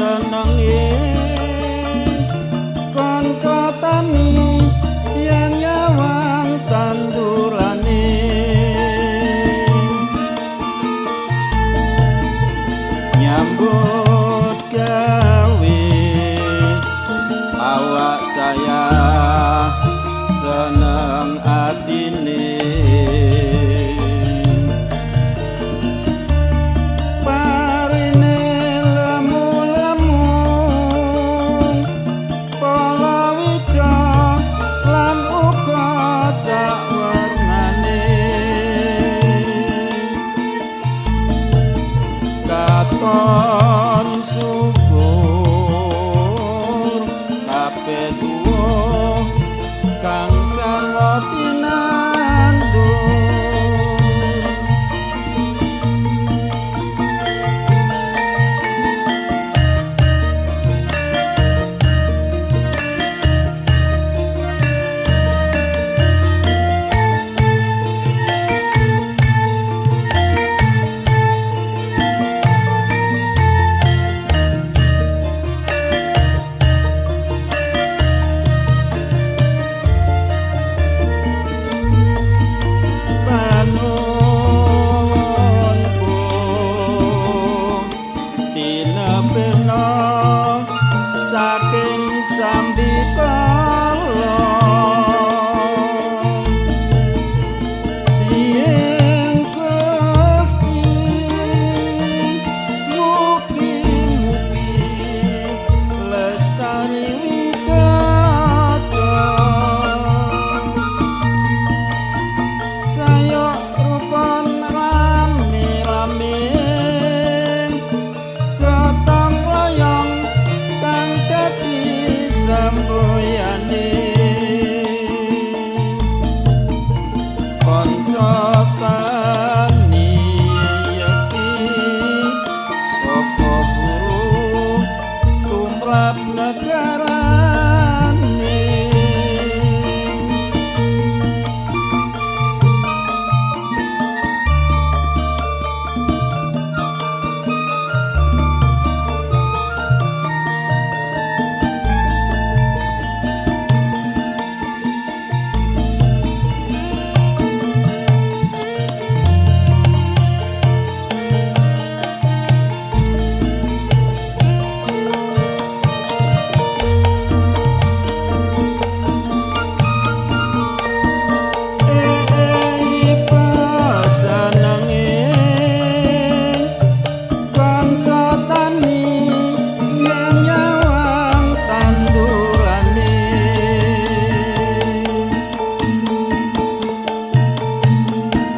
Senenge kanca tani yen nyawang tandurane, nyambut gawe awak saya seneng atine. Parine lemu-lemu palawija lan uga sawarnane, katon subur kabeh tuwuh kang sarwa tinandur. Panuwunku tinebihna saking sambikala, sing Gusti mugi-mugi lestari wigata. Sayo rukun rame-rame gotong royong kang dadi semboyane, kanca tani yekti saka guru tumrap negarane. Senenge kanca tani yen nyawang tandurane,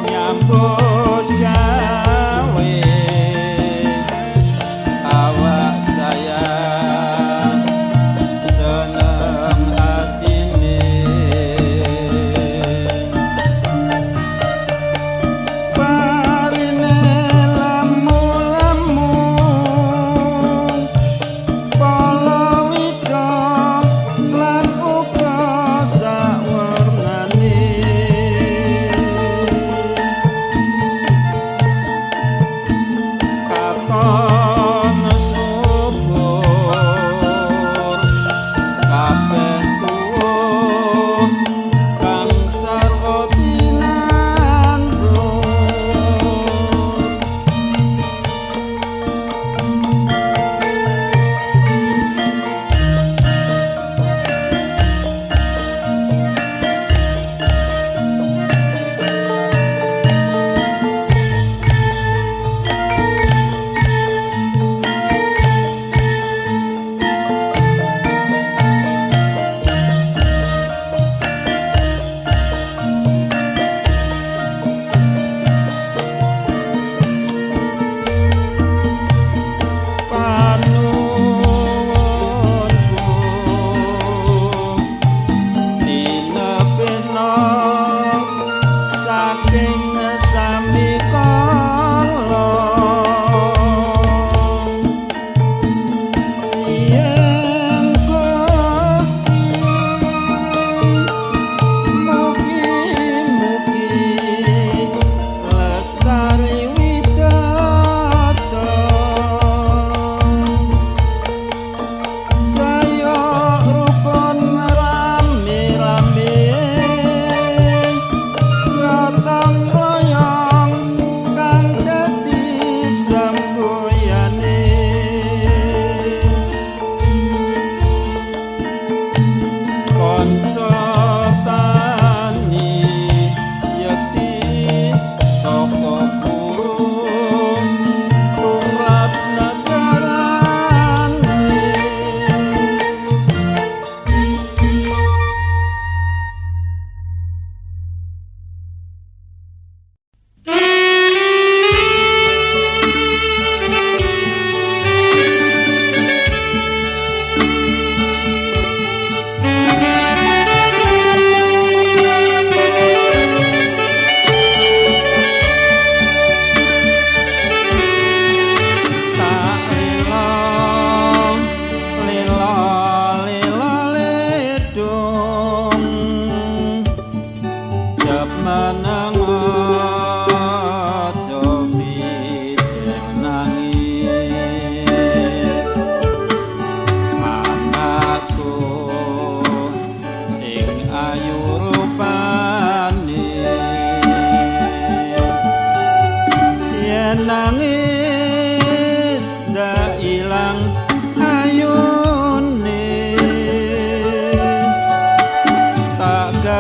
nyambut gawe awak saya seneng atine. Parine lemu-lemu palawija lan uga sawarnane, katon subur kabeh tuwuh kang sarwa tinandur.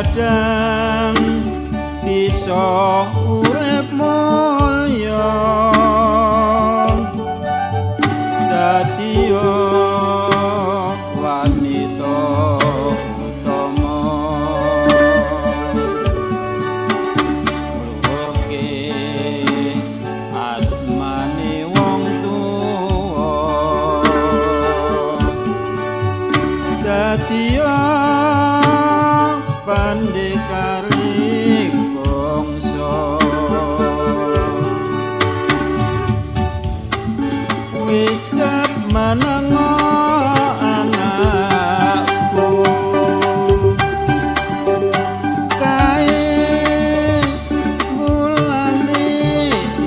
Kadang bisa urip mulya dadi wanita utama ngluhurke asmane wong tuwa dadi pandhekaring bangsa wis cap menengo anakku kae mulane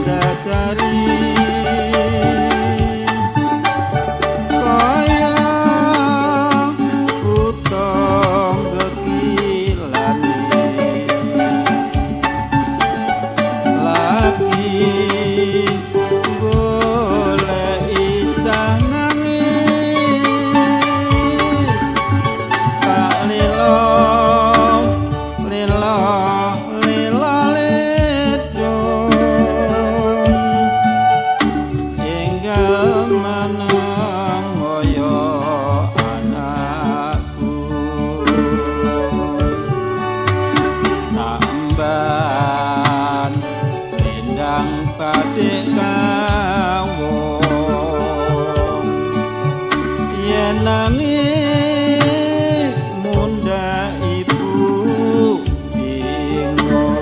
dadari kaya utang gekilane lagi goleki cah nangis tak lelo lelo lelo ledung enggal meneng kaya anakku tak emban selendang badik kawung yen nangis munda ibu bingung.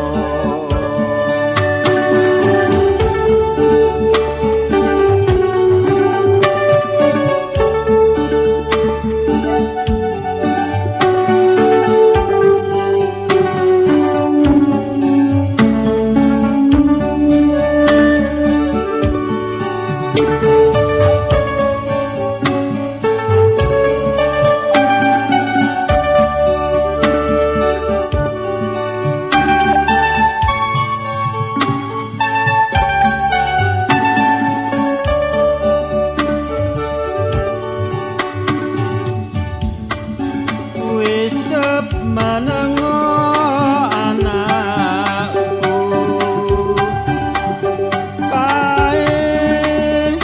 Wis cep menengo anakku kae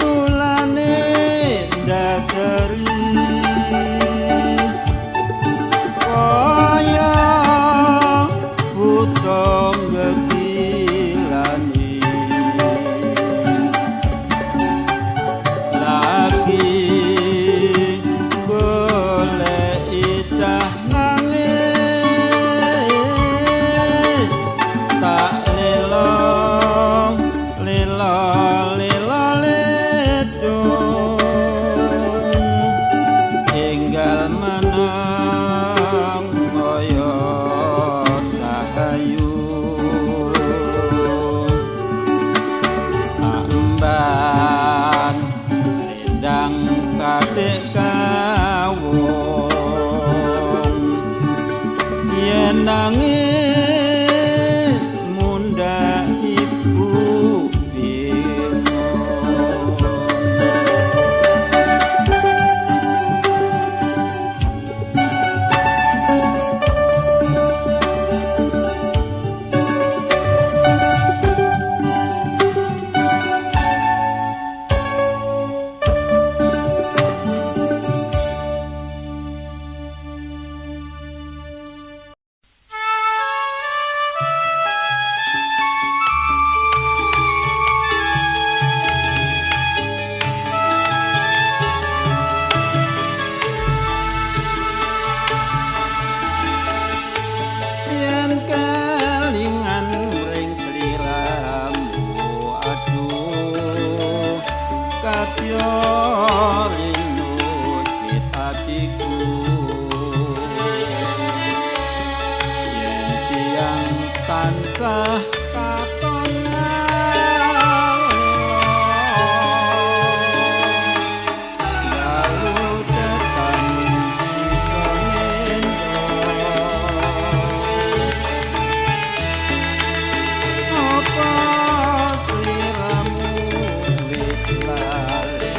mulane dadari kaya buta gegilane lagi goleki cah nangis tak lelo lelo lelo ledung enggal meneng kaya cahayu tak emban selendang batik kawung yen nangis munda ibu bingung. Yen kelingan ring sliramu aduh kadya rindu cit atiku yen siang tansah katon dalu tekan bisa nendo. Apa sliramu wis lali?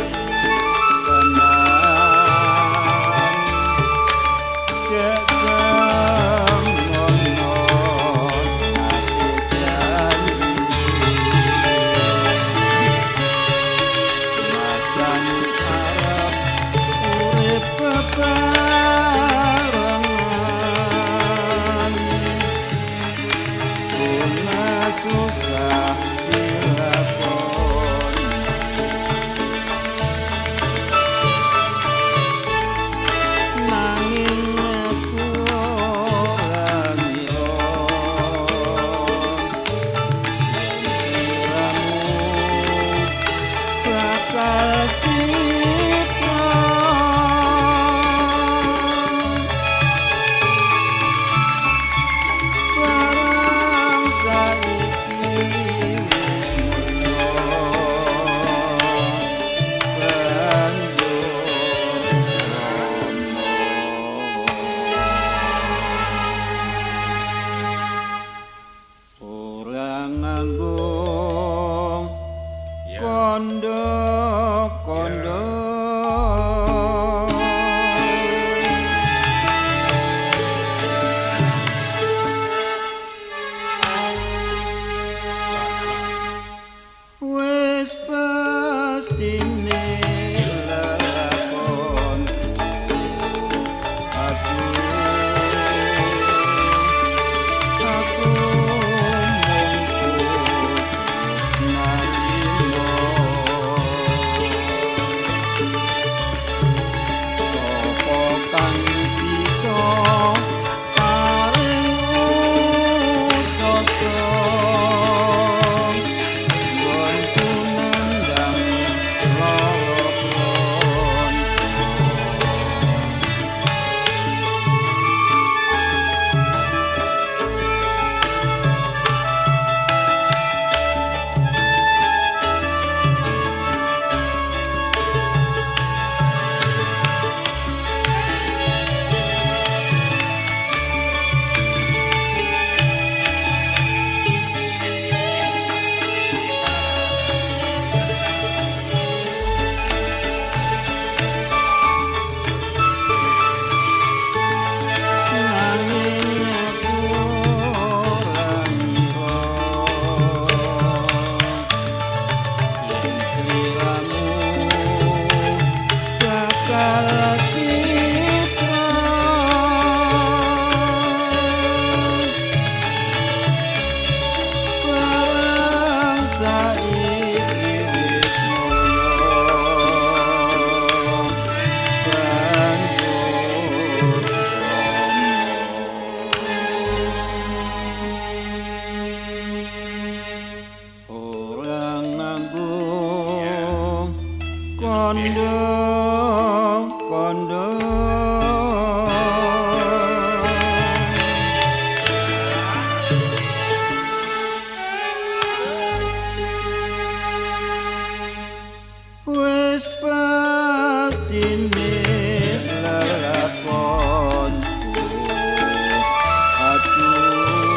kandha kandha. Wis pastine lelakonku, aduh aku mung kudu narima. Sapa kang bisa paring usada nggonku nandhang lara pronto. Nanging aku ora ngira yen sliramu bakal citra. Barang saiki wis mulya banjur krama. Ora nganggo kandha kandha. Wis pastine lelakonku, aduh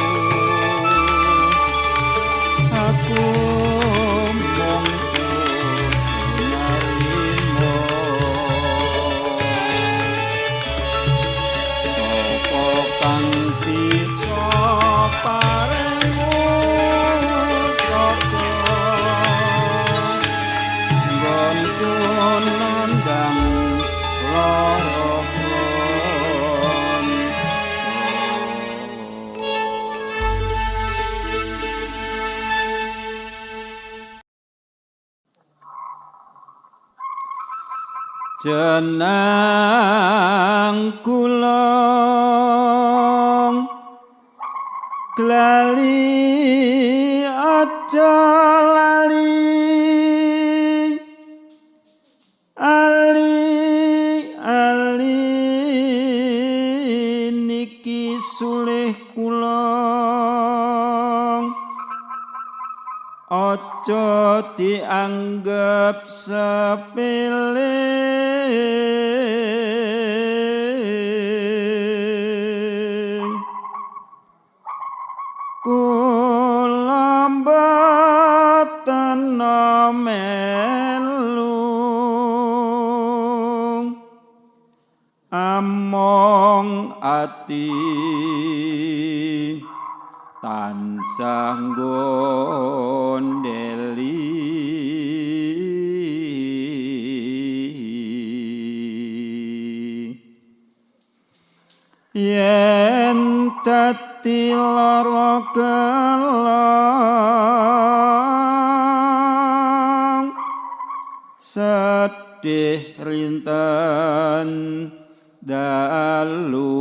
aku mung kudu narima. Sapa kang bisa paring usada nggonku nandhang lara pronto. Jenang kula glali aja lali, ali ali niki sulih kula, aja dianggep sepele. Kula mboten melu among ati tansah nggondeli. Yen dadi lara kelong sedih rinten dalu,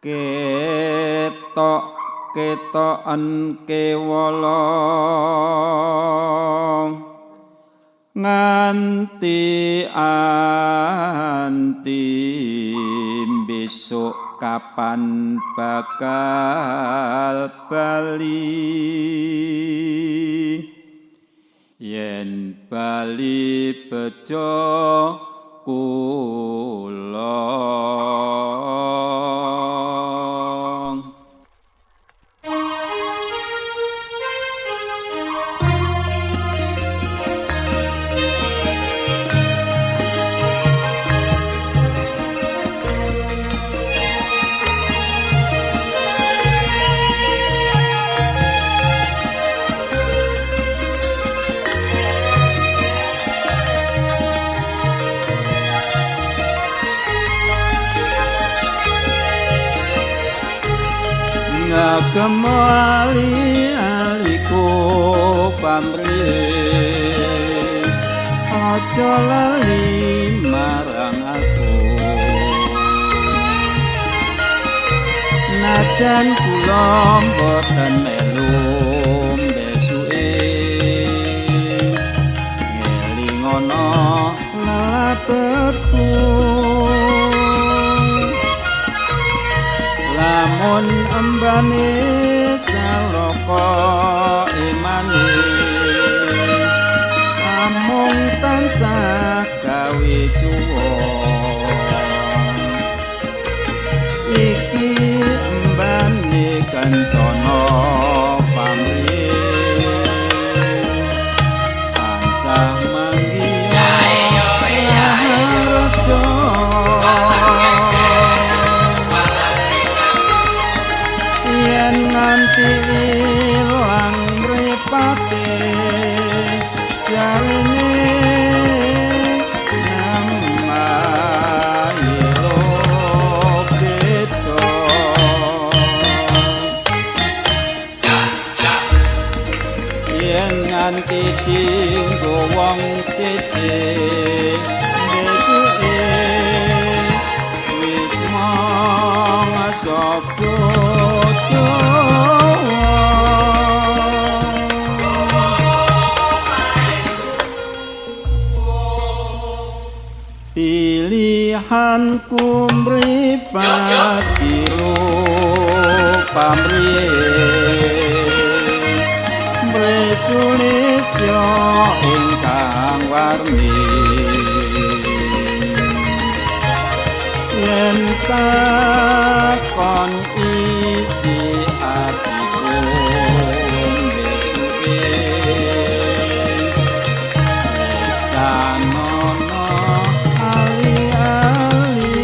ketok ketoken kewala nganti anti besok kapan bakal bali. Yen bali bejo kula. Negemo ali-aliku pamrih, aja lali marang aku. Najan kula mboten melu mbesuke, ngelingono lelabetku. Lamun embane saloka imane, amung tansah gawe cuwon. Iki embane kencana pamrih, tansah manggiya raja. Yen nganti ilang mripate, jarene namae beda. Yen nganti dinggo wong siji besuke, wis mung sapa. Pilihanku mripat biru pamrih, mresulistya ingkang warmi. Yen takon isi atiku besuke, sanono ali-ali.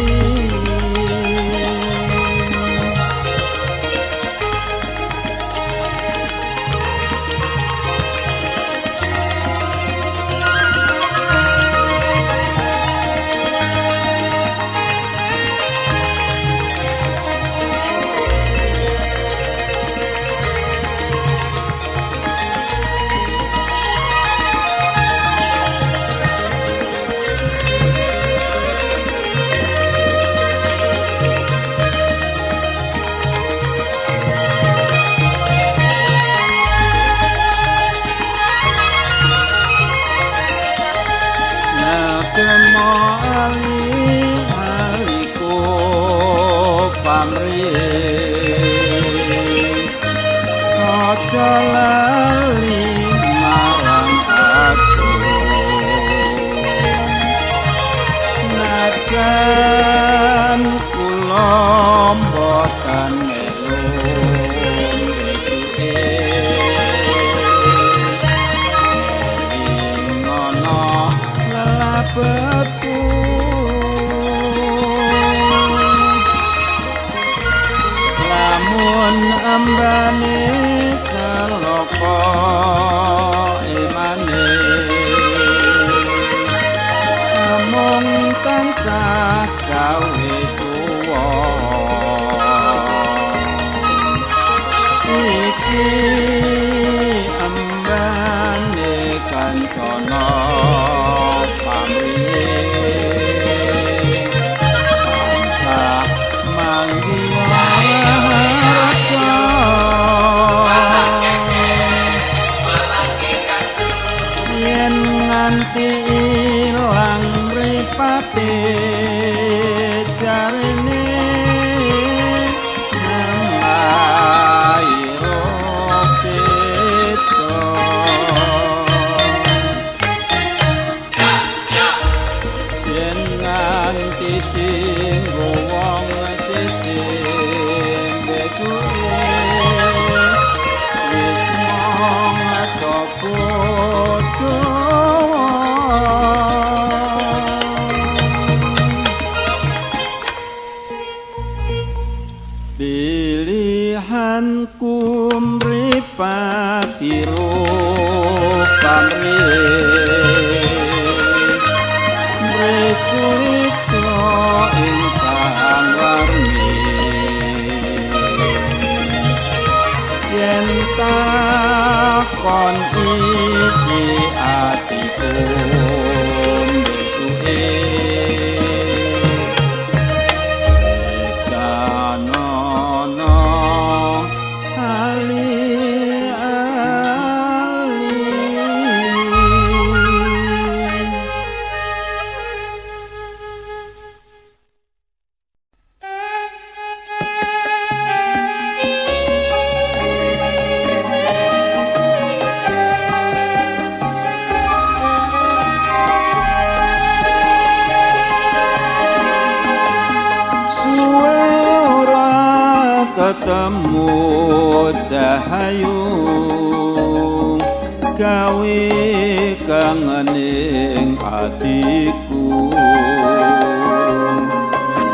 Negemo ali-aliku pamrih, aja lali marang aku. Najan kula mboten melu besuke, ngono lelabetku. Lamun ambane saloka imane, amung tansah gawe cuwon. Iki ambane kancana pamrih, tansah manggiya raja. Yen nganti ilang mripate, jarene namae beda. Yen nganti dinggo wong siji besuke, wis mung sapa. Pilihanku mripat biru pamrih, mresulistya ingkang warmi. Takon isi atiku besuke Sanono ali ali. Suwe ora ketemu cahayu gawe kangening atiku.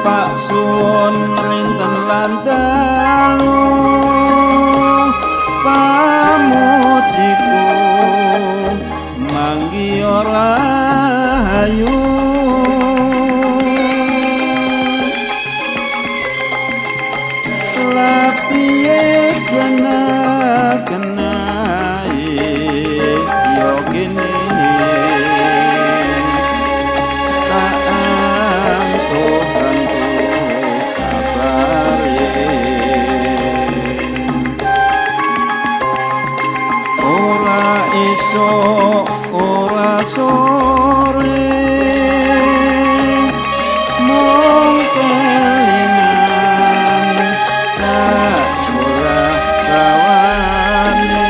Pak suwun rinten lan dalu pamujiku manggi ora hayu. Piye kena kenai yo kene tak antuh-antuh kabare. Ora iso ora sore mung kelingan sajolah rawane.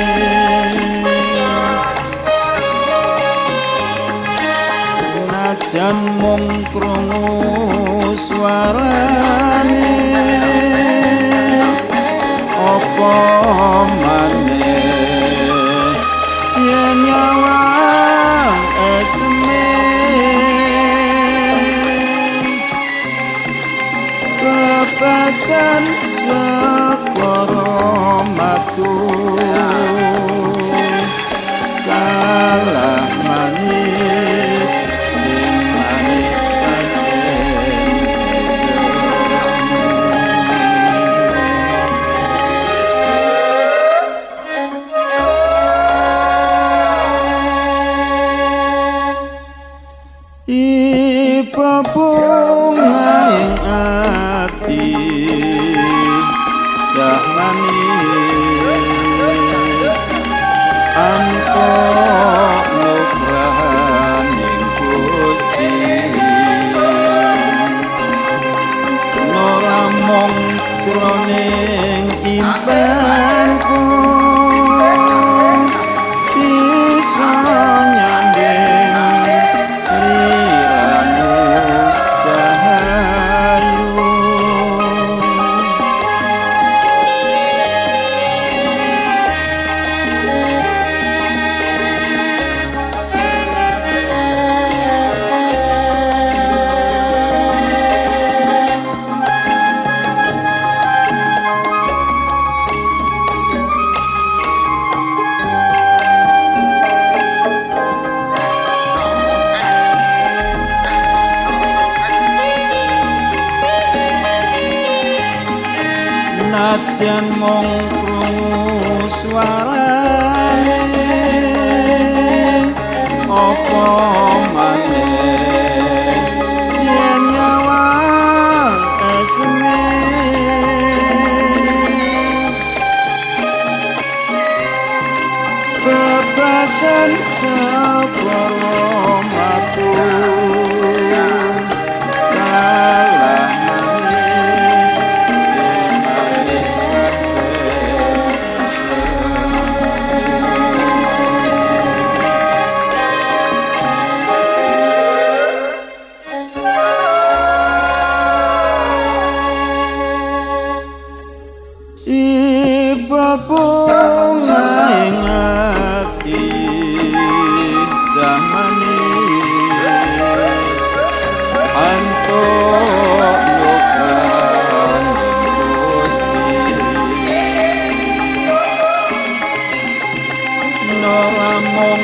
Najan mung krungu suarane apa maneh yen nyawang eseme kepasan segara matu kalah manis sing manis pancen semu. Ipa ing ati cah manis antuk nugrahaning Gusti. Ora mung jroning impenku bisa nyanding sliramu cahayu. Najan mung krungu suarane apa maneh yen nyawang eseme bebasan segara matu kalah manis sing manis pancen semu. Iba bunga ing ati cah manis antuk nugrahaning Gusti. Ora mung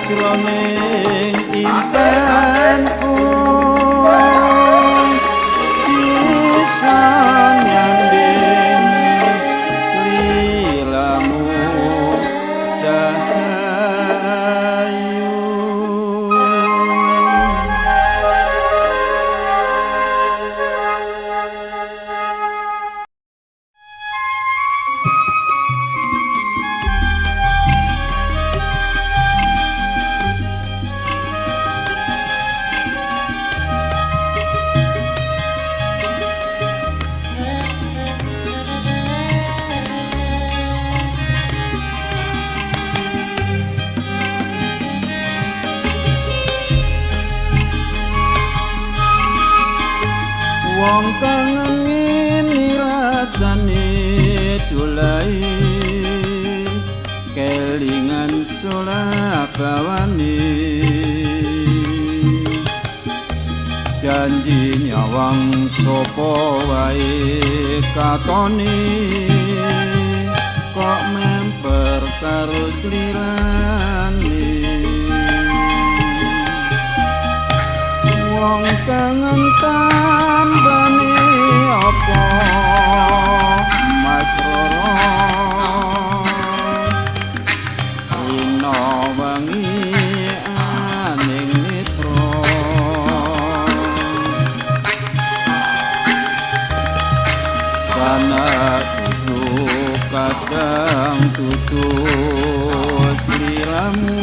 jroning impenku bisa nyanding sliramu cahayu. Wong kangen ngene rasane dolai kelingan sulabawane janji nyawang sapa wae katone kok memper karo slirane. Wong kangen tambane apa Mas Roro rina wengi aning nitra sana tutu kadang tutu sliramu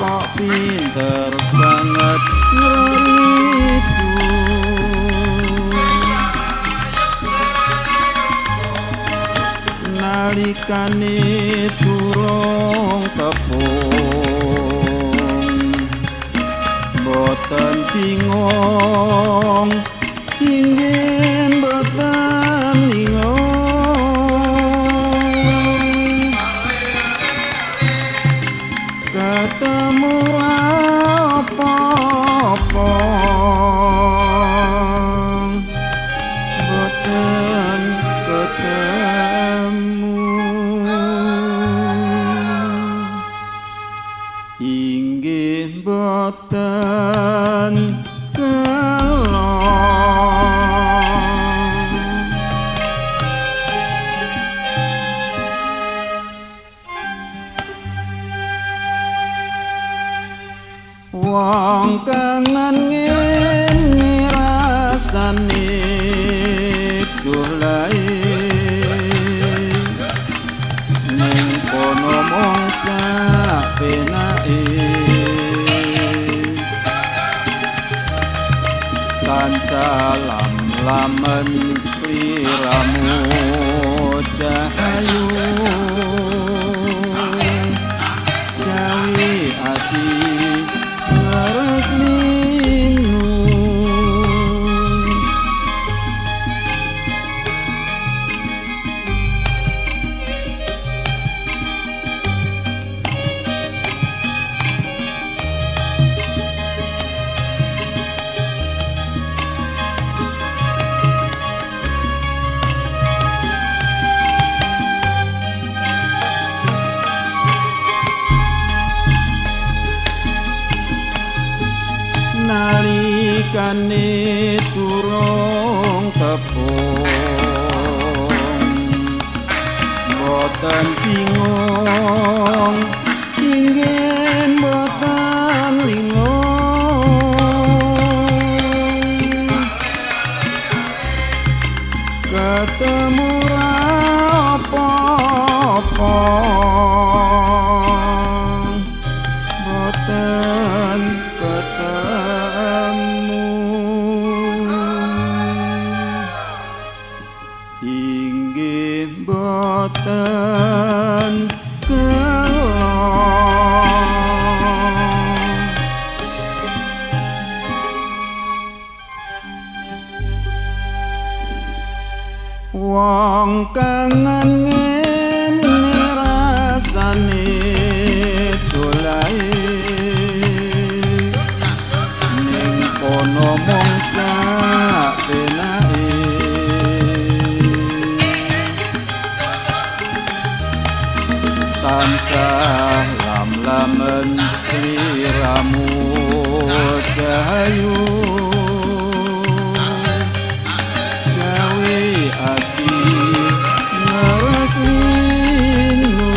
kok pinter banget ngreridu. Nalikane durung tepung boten bingung inggih boten bingung ketemu apa-apa boten ketemu inggih boten kelon. Wong kangen ngene rasane dolai ning kono mung sapenake tansah lam-lamen sliramu cahayu gawe ati ngeresminu. Nalikane durung tepung boten bingung inggih boten linglung ketemu apa-apa boten ketemu inggih boten kelon. Wong kangen ngene rasane dolai ning kono mung sapenake tansah lam-lamen sliramu cahayu gawe ati ngeresminu.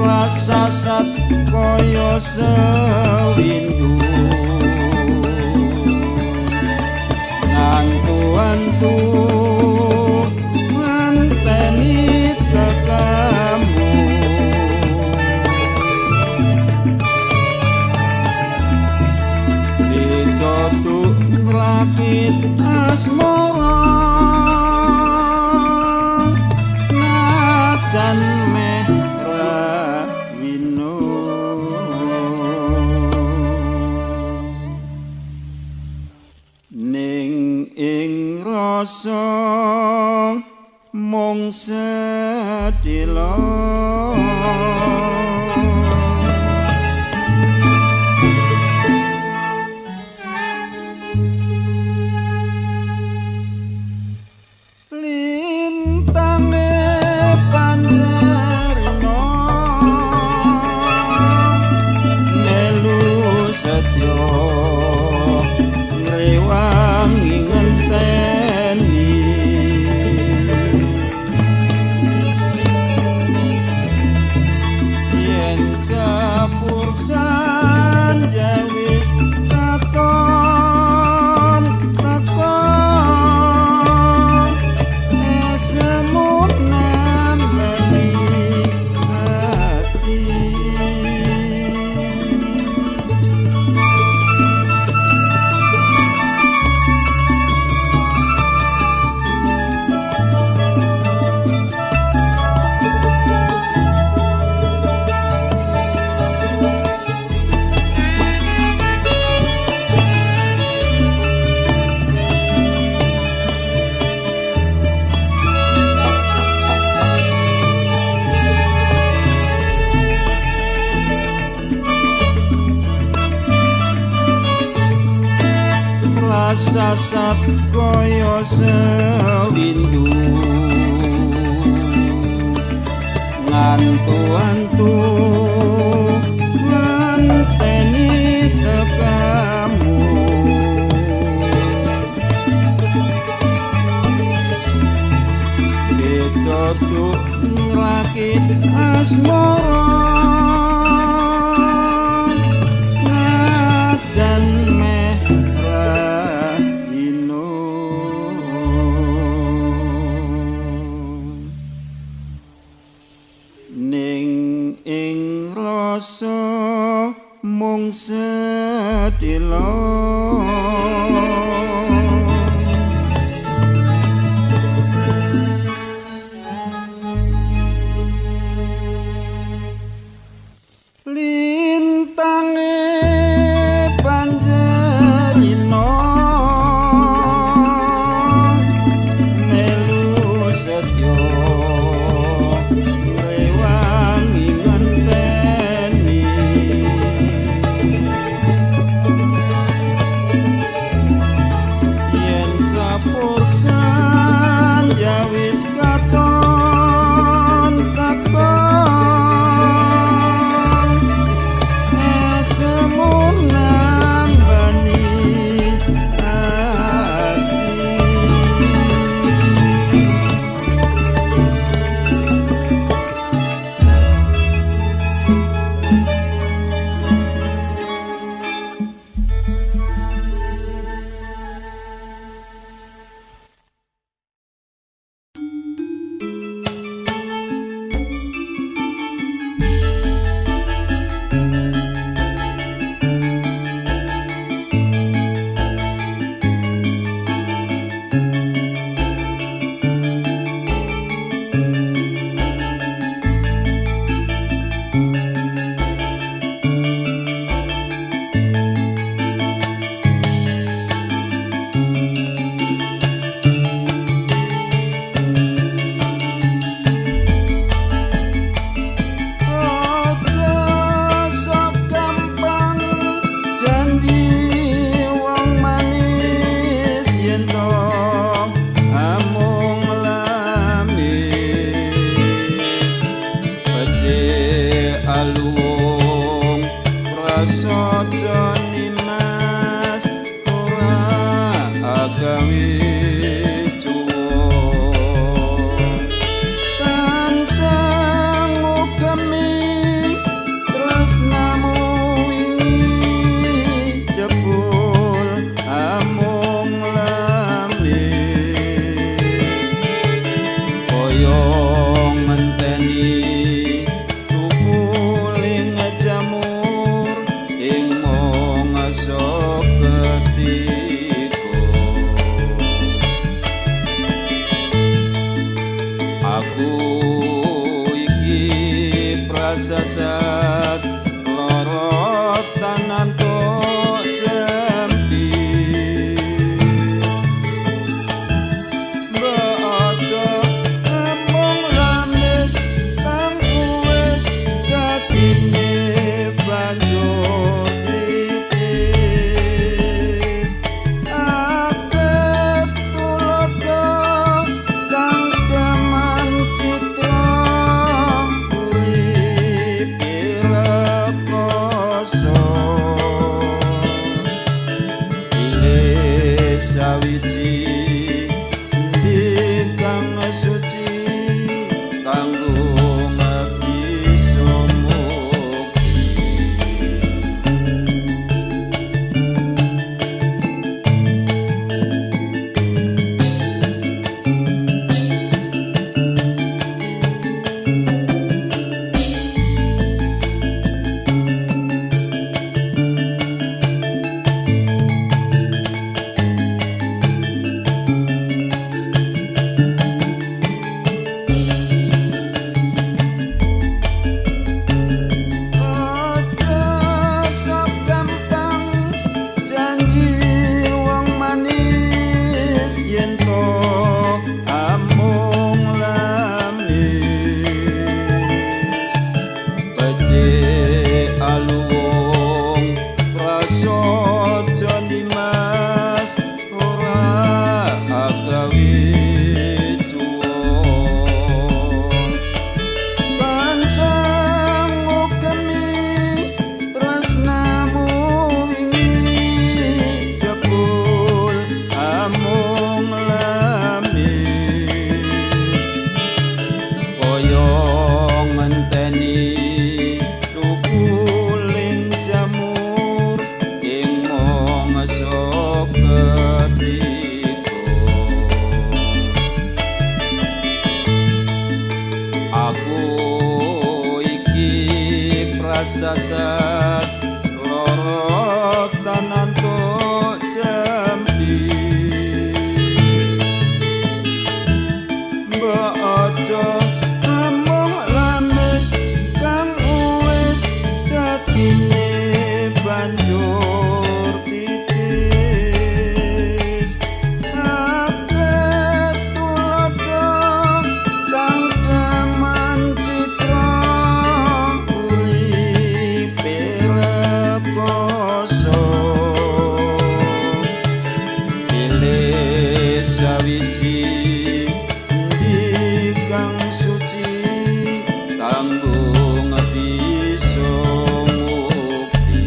Rasasat kaya sewindu ngantu-antu ngenteni tekamu. Ditotuk ngrapit asmara najan meh rahino. Ning ing rasa mung sedhela. Lintange panjerno melu setya ngrewangi ngenteni. Yen sepur sanja wis katon teko esemut nambani ati. Rasasat kaya sewindu ngantu-antu ngenteni tekamu. Ditotuk nglakit asmara najan meh rahino. Ning ing rasa mung sedhela. Lintange panjerino melu setya ngrewangi ngenteni. prasasat loro tananto jempi. Mbok aja amung lamis kang wis dadine banjur titis. Akeh tulodo kang deman citra uripe rekoso. Pilih sawiji endi kang suci kanggo bisa mukti. Aja sok gampang janji wong manis yen to amung lamis. Becik aluwung prasaja nimas ora agawe cuwon. Tansah ngugemi tresnamu wingi jebul amung lamis. Kaya ngenteni tukuling jamur ing mangsa ketiga. Aku iki prasasat loro tananto jempi. Mbok aja amung lamis kang wis dadine banjur titis. Akeh tulodo kang deman citra uripe rekoso. Pilih sawiji endi kang suci kanggo bisa mukti.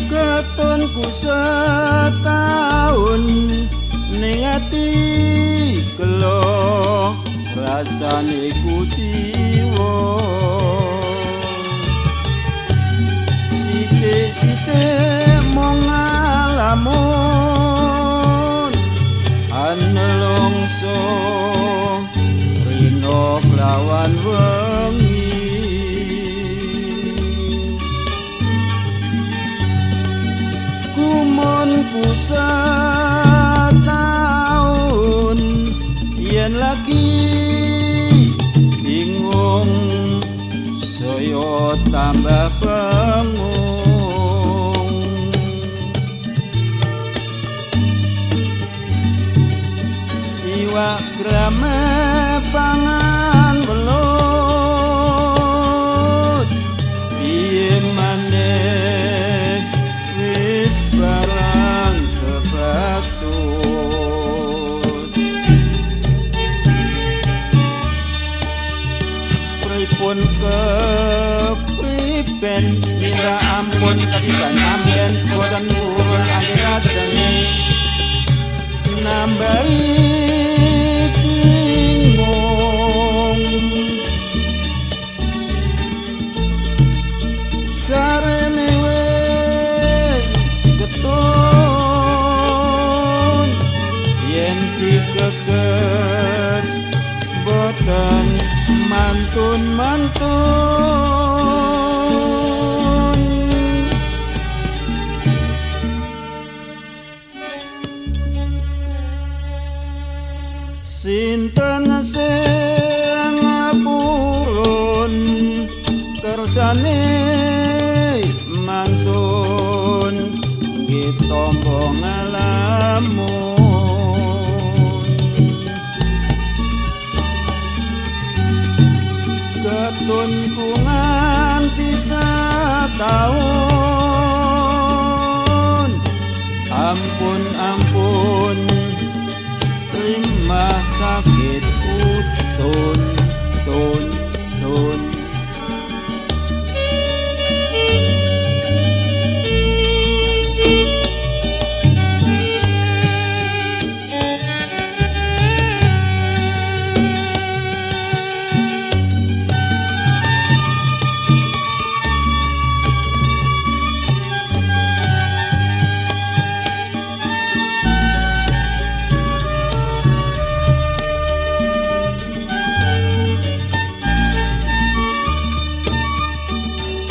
Ketunku setahun ning ati gelo rasane kuciwa. Sithik-sithik mung ngalamun anelongso rino kelawan wengi. Gumunku setahun yen lagi bingung saya tambah bangung. Iwak grame pangan belum. Pripun kepriben minta ampun katiban amben boten purun anggen nambahi bingung jarene wis ketun yen dikeket boten mantun-mantun. Sinten sing purun kersane mantun nggih tampa ngalamun ketunku nganti sataun ampun ampun terima sakit utun tun tun.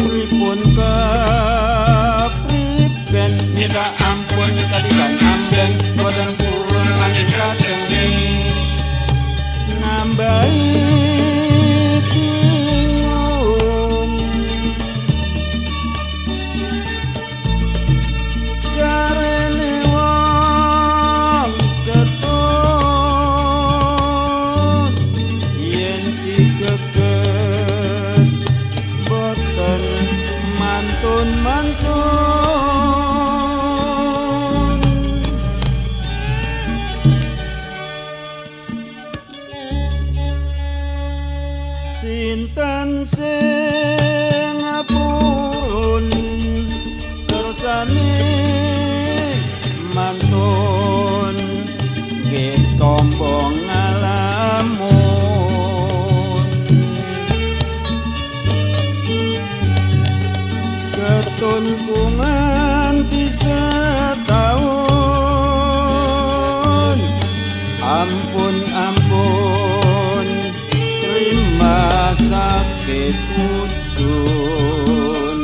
Pripun kepriben minta ampun katiban amben boten purun angin kajenge nambahi bingung jarene wong ketun yen dikeket boten mantun-mantun. Sinten sing purun kersane mantun nggih tampa ngalamun ketunku nganti setaun ampun ampun terima sakit utun.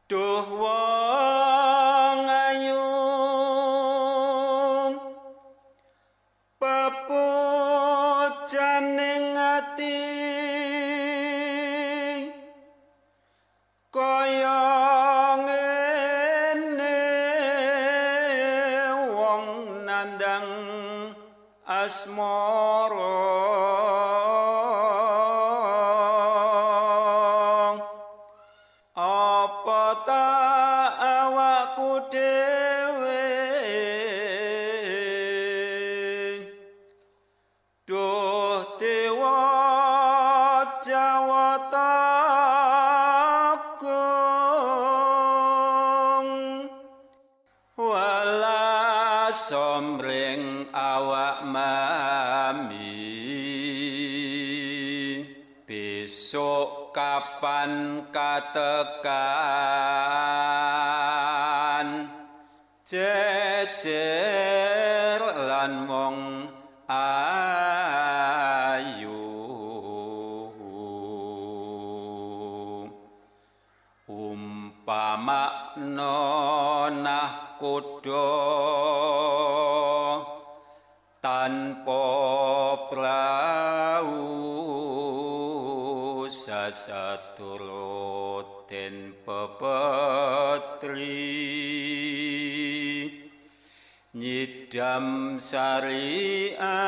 Duh wong ayu pepujaning ati kaya ngene wong nandang asmara. Apa ta awakku dhewe duh dewa Jawata Agung welas somring awak mami besok kapan katekan jejer lan wong ayu umpama nahkoda tanpa prau sasaturut den pepetri nyidam sari as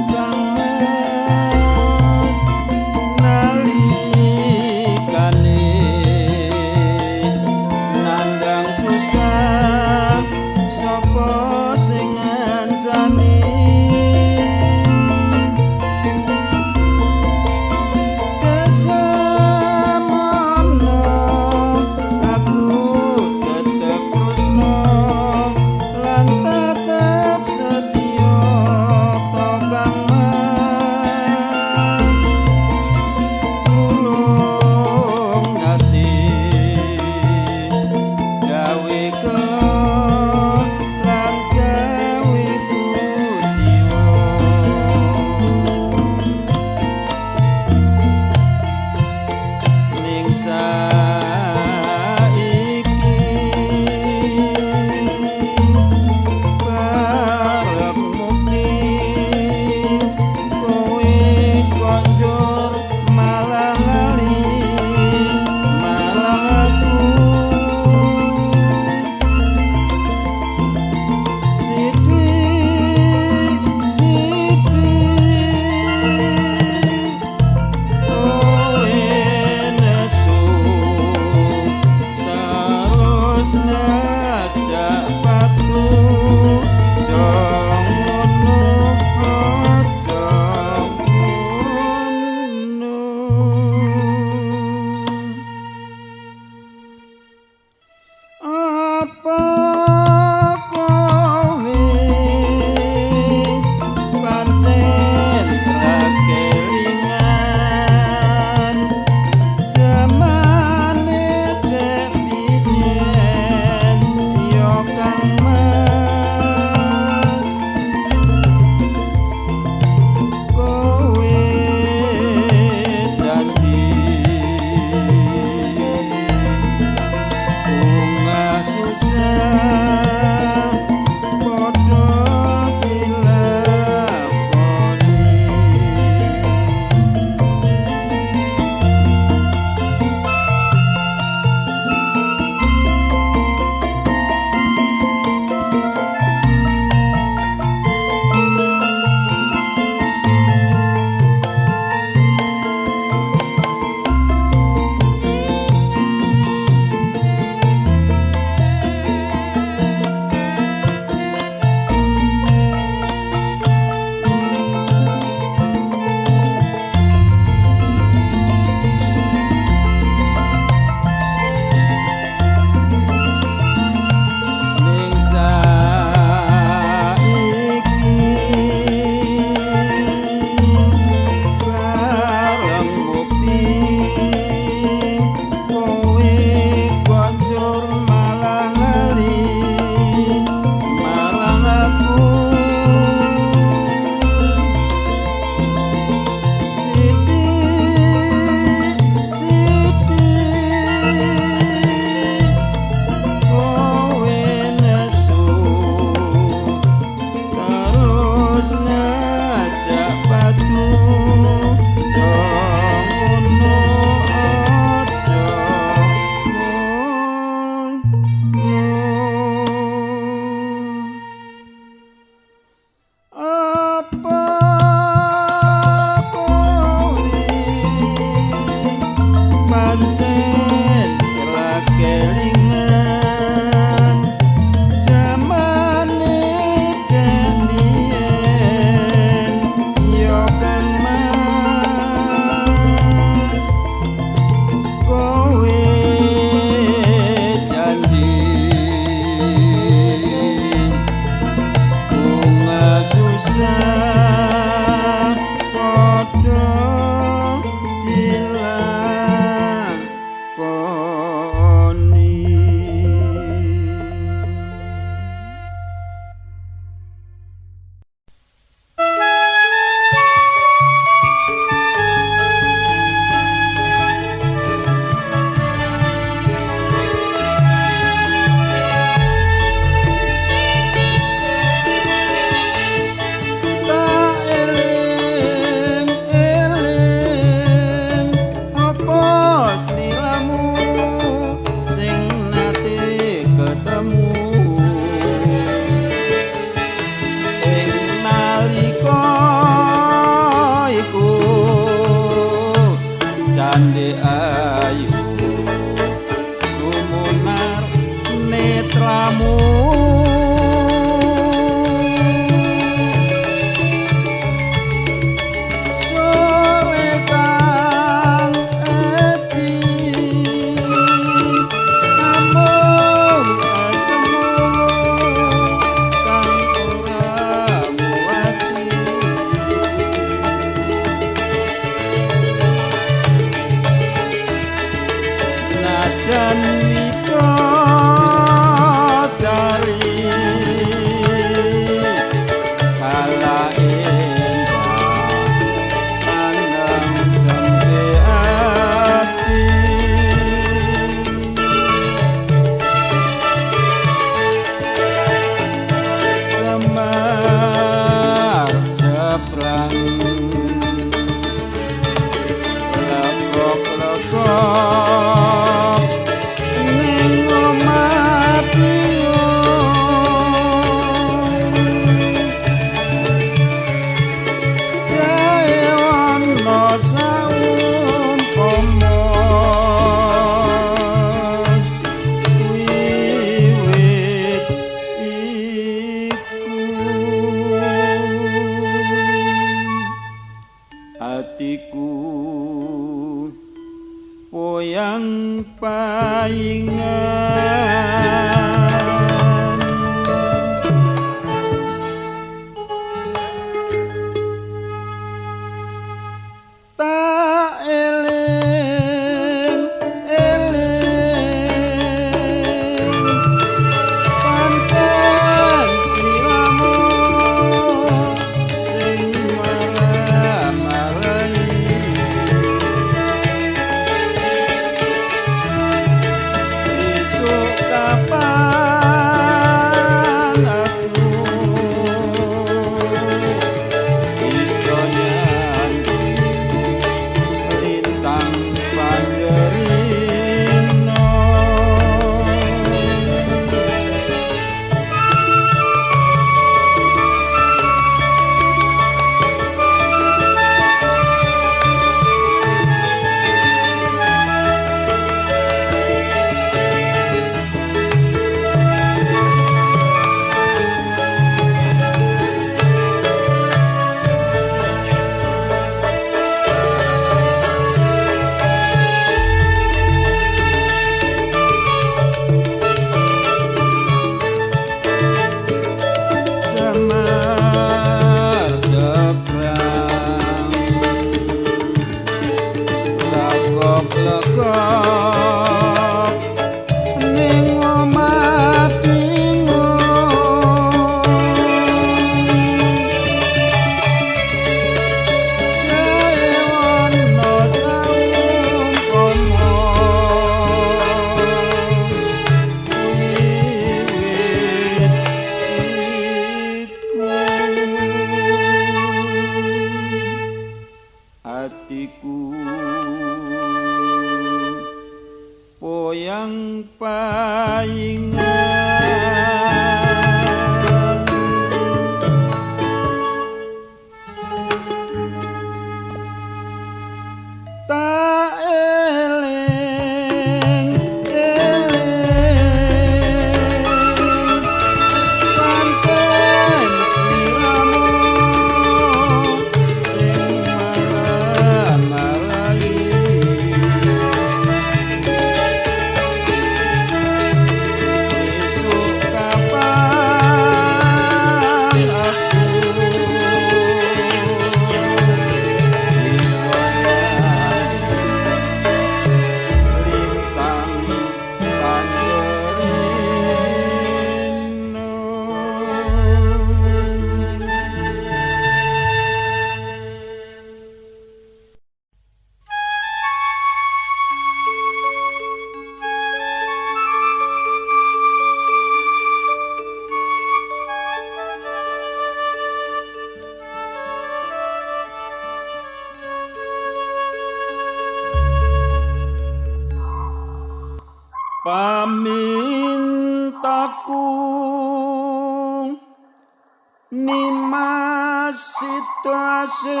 Situasi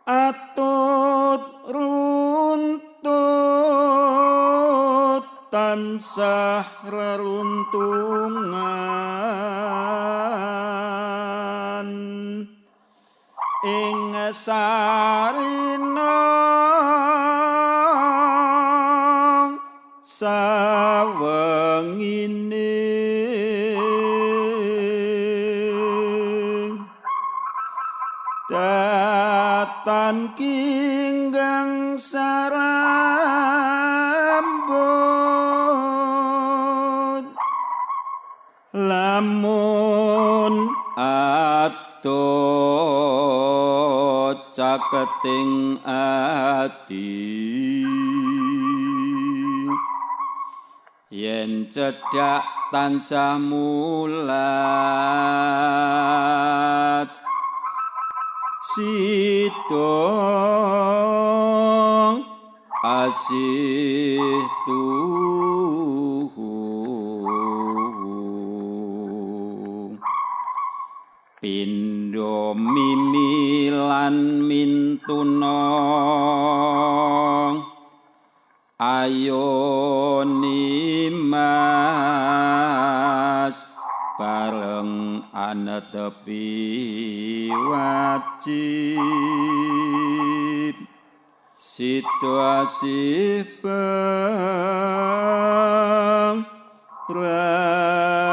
atut runtut tansah reruntungan ing sarina sawengine datan kinggang sarambut lamun ato caketing ati yen cedhak tansah mulat sida asih tuhu pindha mimi lan mintuna ayo nimas bareng anetepi wajib situasi bang prayan.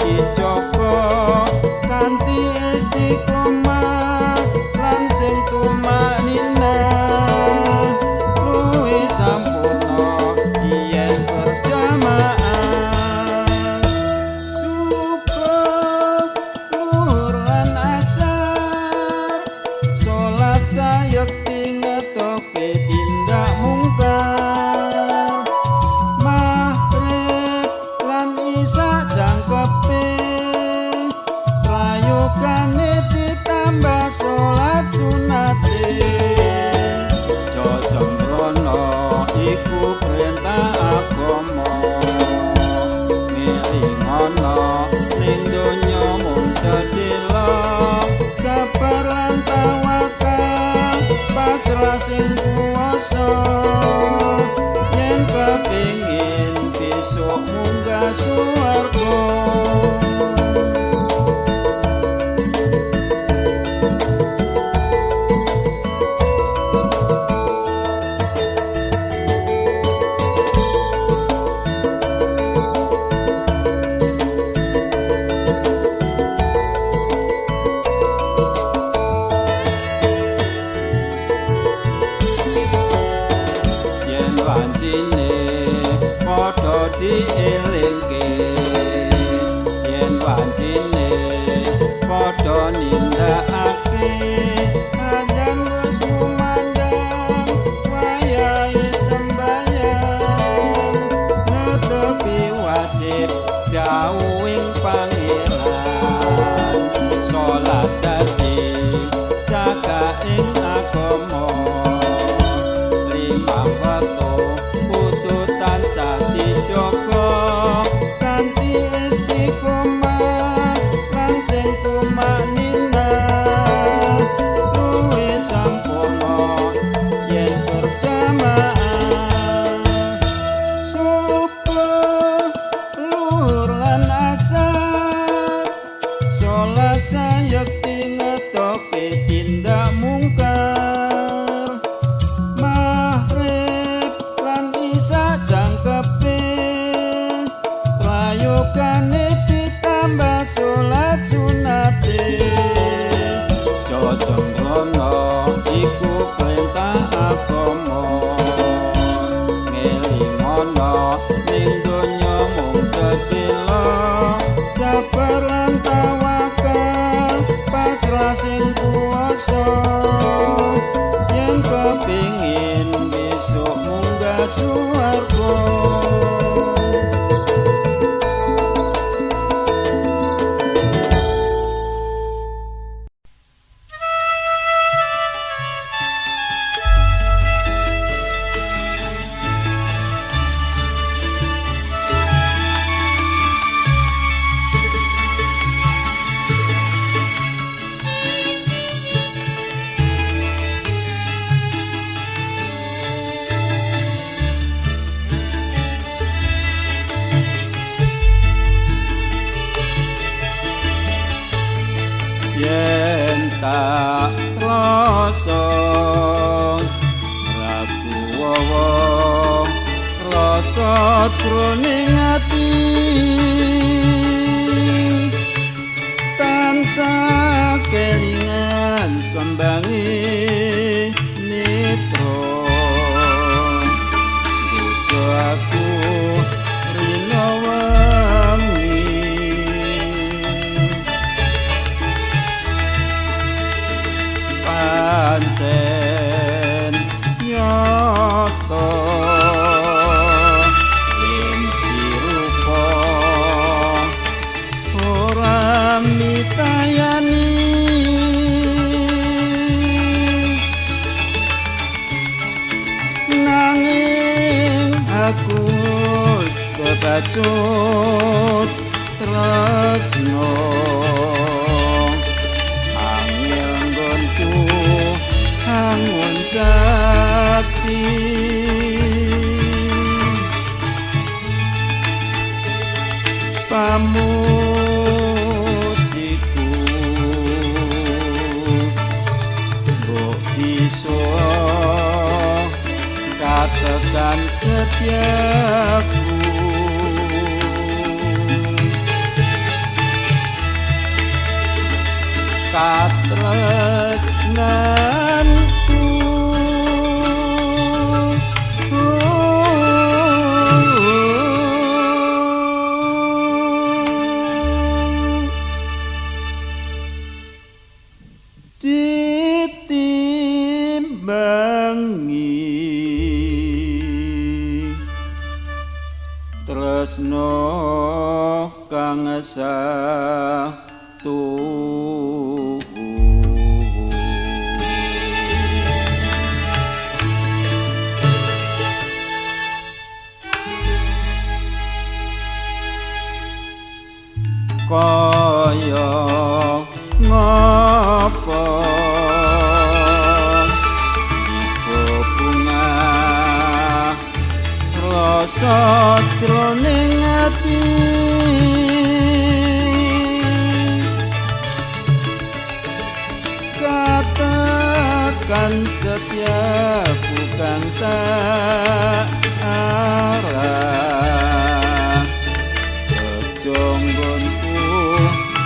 dijaga kanthi istiqomah lan sing tumakninah luwih sampurna yen berjamaah. Subuh, luhur lan asar, salat sayekti ngetoke tindak mungkar. Maghrib lan isya jangkepe, prayogane ditambah salat sunate. Aja sembrono iku perintah agama, ngelingono ning donya mung sedhela. Sabar lan tawakal, pasrah sing kuwasa, yen kepingin besok munggah swarga. Yen wancine padha dielingke, yen wancine padha nindakake, azan wis kumandhang wayahe sembayang, netepi wajib dawuhing Pangeran. Salat dadi cakaking agama, limang wektu kudu tansah dijaga kanthi istiqomah lan sing tumakninah luwih sampurna yen berjamaah. Subuh, luhur lan asar, salat sayekti ngetoke tindak mungkar. Maghrib lan isya jangkepe, prayogane ditambah salat sunate. Aja sembrono iku perintah agama, ngelingono ning donya mung sedhela. Sabar lan tawakal, pasrah sing kuwasa, yen kepingin besok munggah swarga. Yen tak rasa ragu wawa rasa jroning ati, tansah kelingan kembange netra, nggodha aku rina wengi. Pancen nyata yen sirupa ora mitayani, nanging aku wis kebacut tresno. Angel nggonku hangun jati, pamujiku mbok iso katekan setiaku. Katresnanku ditimbangi tresno kang satu. Kaya ngopo iku bunga rasa jroning ati katakan setiaku kang tak arah jonggonku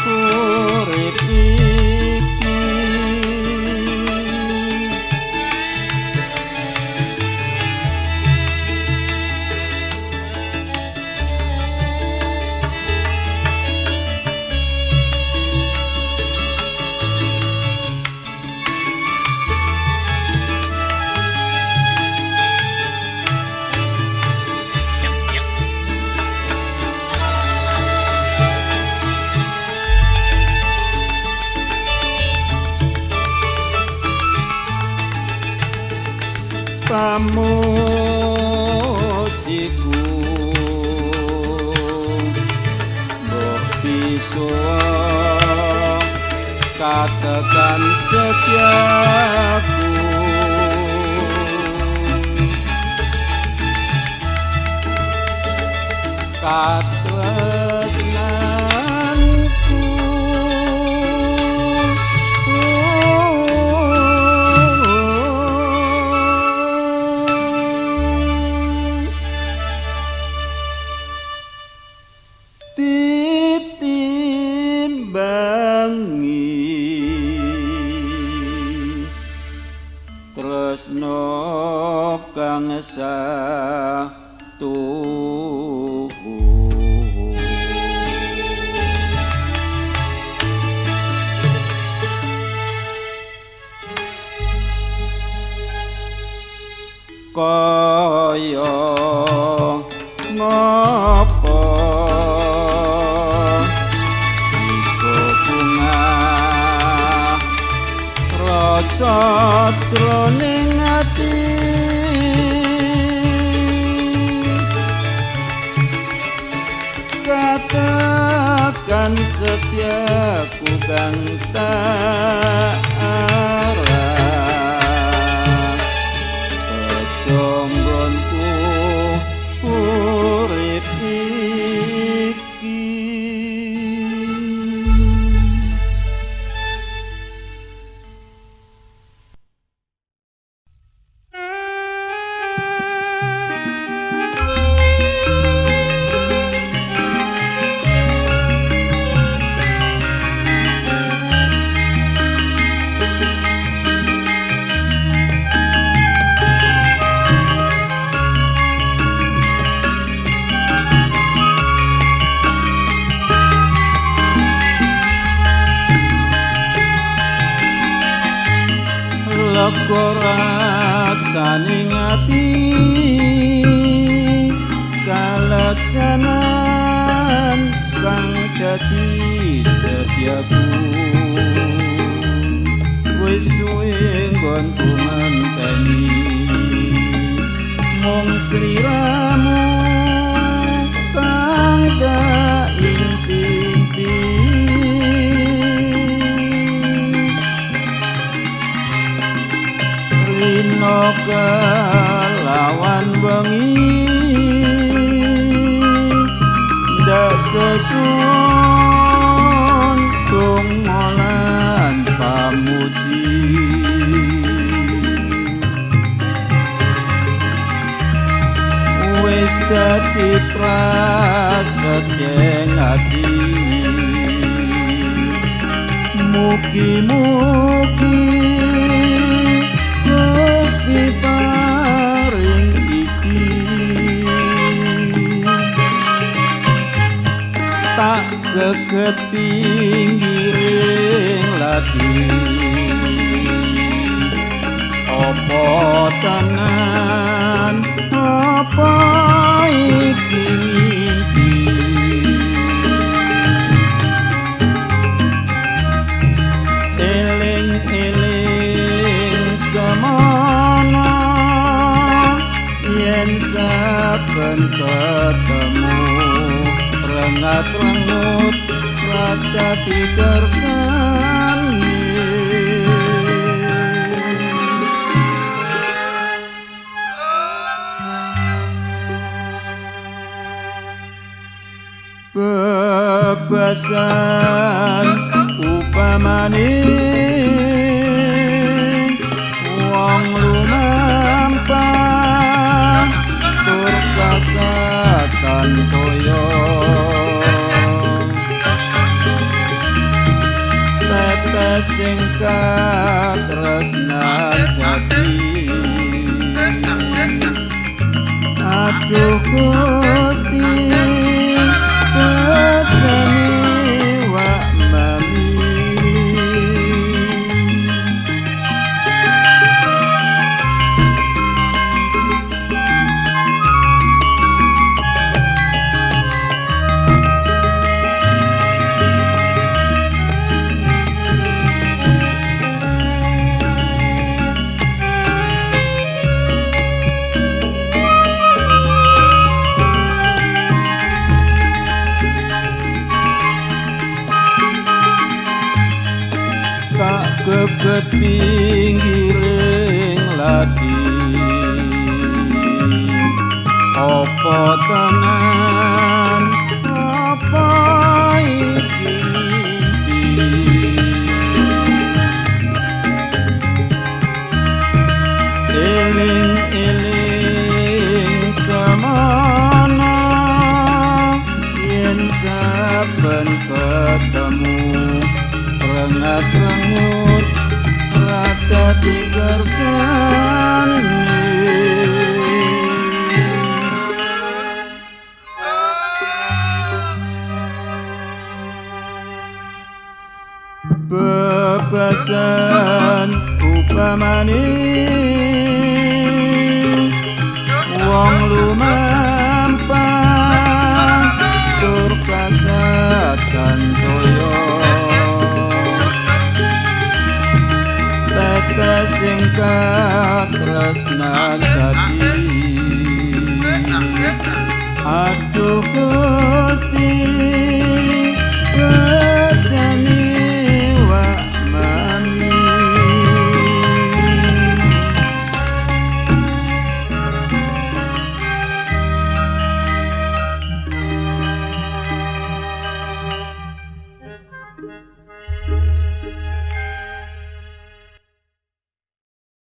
urip iki. Pamujiku mbok bisa katakan setiaku katresnanku ditimbangi tresno kang satu. Kaya ngopo iku bunga rasa jroning ati katakan setiaku kang tak arah jonggonku urip iki. Lega rasane ati kalaksanan kang dadi setiaku wis suwe nggonku ngenteni mung sliramu kang tak impi-impi. Rino kelawan bengi ndak sesun donga lan pamuji wis dadi prasetya ati. Mugi Mugi-mugi Gusti paring iki tak geget pinggiring lagi. Apa tenan apa iki mimpi? Eling-eling semono yen saben ketemu rengat-rengut rada dikersani. Bebasan upamane wong lumampah tur kasatan toya tetes sing katresnan jati. Aduh Gusti bejane wak mami. Tak geget pinggiring lagi. Apa tenan apa iki mimpi? Eling-eling semono yen saben ketemu rengat-rengut rada dikersani. Bebasan upamane wong lumampah tur kasatan toya tetes sing katresnan jati. Aduh Gusti bejane wak mami.